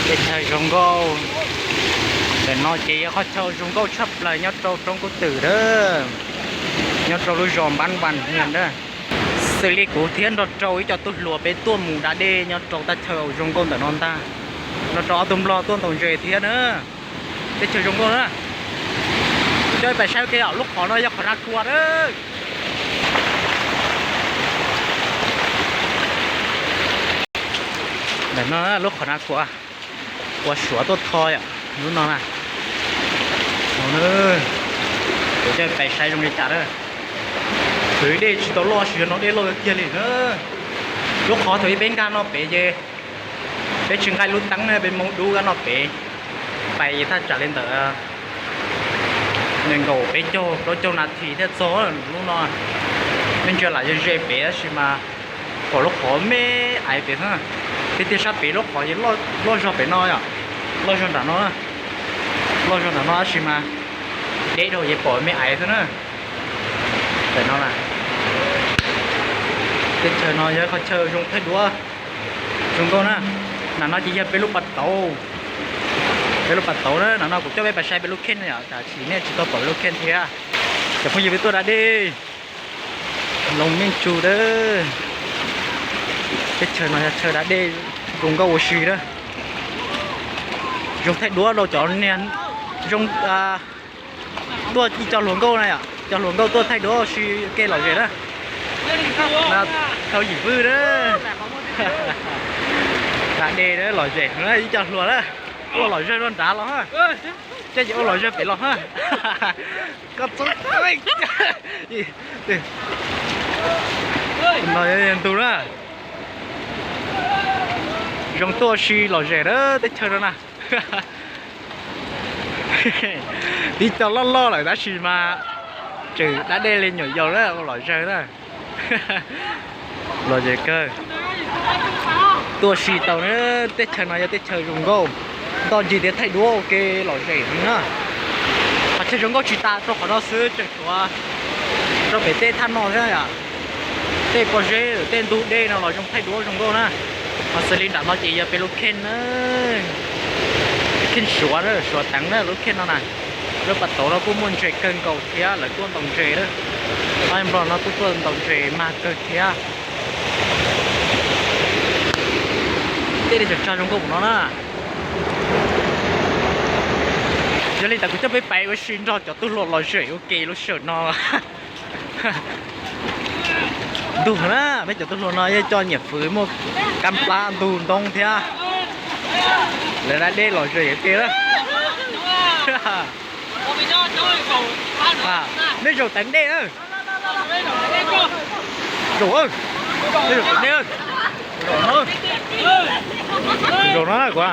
Teb chaws zoo nkauj. Ntawm no ces yog qhov chaw zoo nkauj tshaj plaws nyob rau roob Kub Twm a, nyob rau lub zos Npab Vas Hia a. Xws li kuv thiab nrog rau ib co tub hluas peb tuaj mus da dej nyob rau thaj chaw zoo nkauj ntawm no ntag, nrog rau ob tug nplog tuaj ntaus ntses thiab na. Teb chaws zoo nkauj na. Coj peb saib ua ke os, lub qhov no yog qhov na kua a. Ntawm no lub qhov na kua, ua Suav tuaj tho yom, lub no na. Kuv coj peb saib zoo li cas a. Txwv dej tsis tau loj, sis yog no dej loj kiag li na. Lub qhov thaum ub peb nkag no pem ces peb tsis nqaij lub teeb na, peb Hmoob dub nkag no pem, pais thaj tsam li ntawd nees nkaum peb caug plaub caug nas this thiaj txog lub no. Me ntsis lam ze ze pem tab sis mas pom lub qhov me aiv pem xwb. Tiag tiag sab pem lub qhov loj zog pem no yom, loj zog nram no, loj zog nram no tab sis mas deb dhau ces pom me aiv xwb na. Tam no na, teb chaws no yog qhov chaw zoo thaij duab, zoo nkauj na. Nram no ces yog peb lub pas tauv, peb lub pas tauv na. Nram no kuv coj peb pais saib peb lub kheej na yom, tam sim nej tsis tau pom peb lub kheej thiab. Cov phooj ywg, peb tuaj da dej, Loos Mej Tsu a. Teb chaws no yog chaw da dej zoo nkauj ua si na, zoo thaij duab rau cov niag zoo tuaj ib co hluas nkauj na yom, cov hluas nkauj tuaj thaij duab ua si ua ke lom zem na. Thauj Yim Vwj na, da dej lom zem na, ib co hluas na, ua lom zem rau nrad los ha, coj ces ua lom zem pem los ha. Koj txob no ntug na, zoo tuaj ua si lom zem na teb chaws no na. Tib co loj loj lawm tab sis mas tseem da dej li nyuam yaus na, ua lom zem na. Lom zem kawg. Tuaj ua si tau na, teb chaws no yog teb chaws zoo nkauj, ntoj ncig thiab thaij duab ua ke lom zem heev na. Qhov chaw zoo nkauj tsis tas rau qhov no xwb, tseem tshuav rau pem tej thaj no thiab yom. Tej pob zeb, tej ntug dej no los zoo thaij duab zoo nkauj na. Ho xws li nram no ces yog peb lub kheej na, kheej Suav, Suav teev na lub kheej no na. Lub pas tauv no kuj muaj ntses kawg nkaus thiab, lawv tuaj ntaus ntses na. Ob nplog no kuj tuaj ntaus ntses mag kawg thiab. Tej dej tsag tsag zoo nkauj no na. Yog li ntawd kuv coj peb pais ua si nrog cov tub hluas lom zem ua ke lub sij hawm no. Ntug na, peb cov tub hluas no yeej coj nyiam fwv muaj kab plab ntug ntoo thiab. Lawv da dej lom zem tiag na. Nej zaum teev dej na. Zaum, nej zaum teev dej. Zaum no kuv.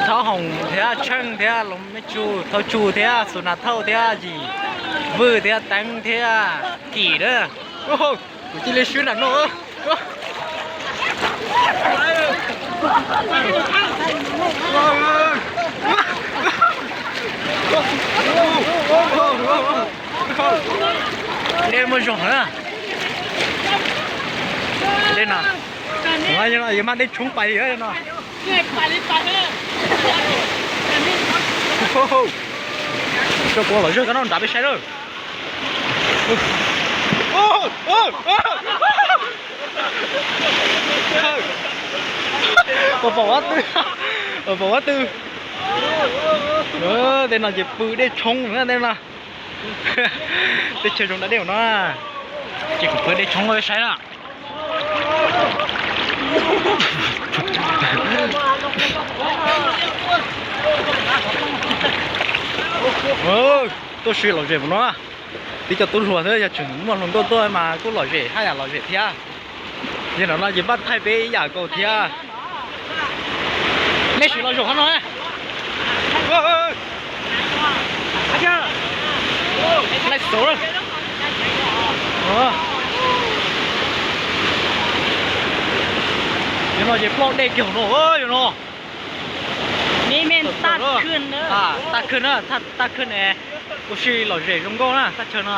Thaub Hoom thiab Tsheej thiab Loos Mej Tsu, Thaub Tsu thiab Xus Nas Thauj thiab Yim Vwj thiab Teeb thiab Kim na. Kuv cia li swb nram no. Dej muaj zog na. Dej no, yog mas dej tshoob pais li no. Tso kuv lom zog koj noj nrad peb saib lawm. Pom pom ua twg, pom pom ua twg. Tej no ces pw dej tshoob na tej no. Teb chaws zoo da dej no, ces kuv pw dej tshoob peb saib na. Tuaj si lom zem mus no, tib co tub hluas xwb, yog tseem muaj hluas nkauj tuaj mas kuj lom zem haj yam lom zem thiab. Yog no no ces npaj thaij peb ib yam nkaus thiab. Nej sim los zaum qhov no. Laij xauv. Yog no ces ploj dej kiag no, yog no. Taj khwj na, taj khwj ne, ua si lom zem zoo nkauj na, thaj chaw no.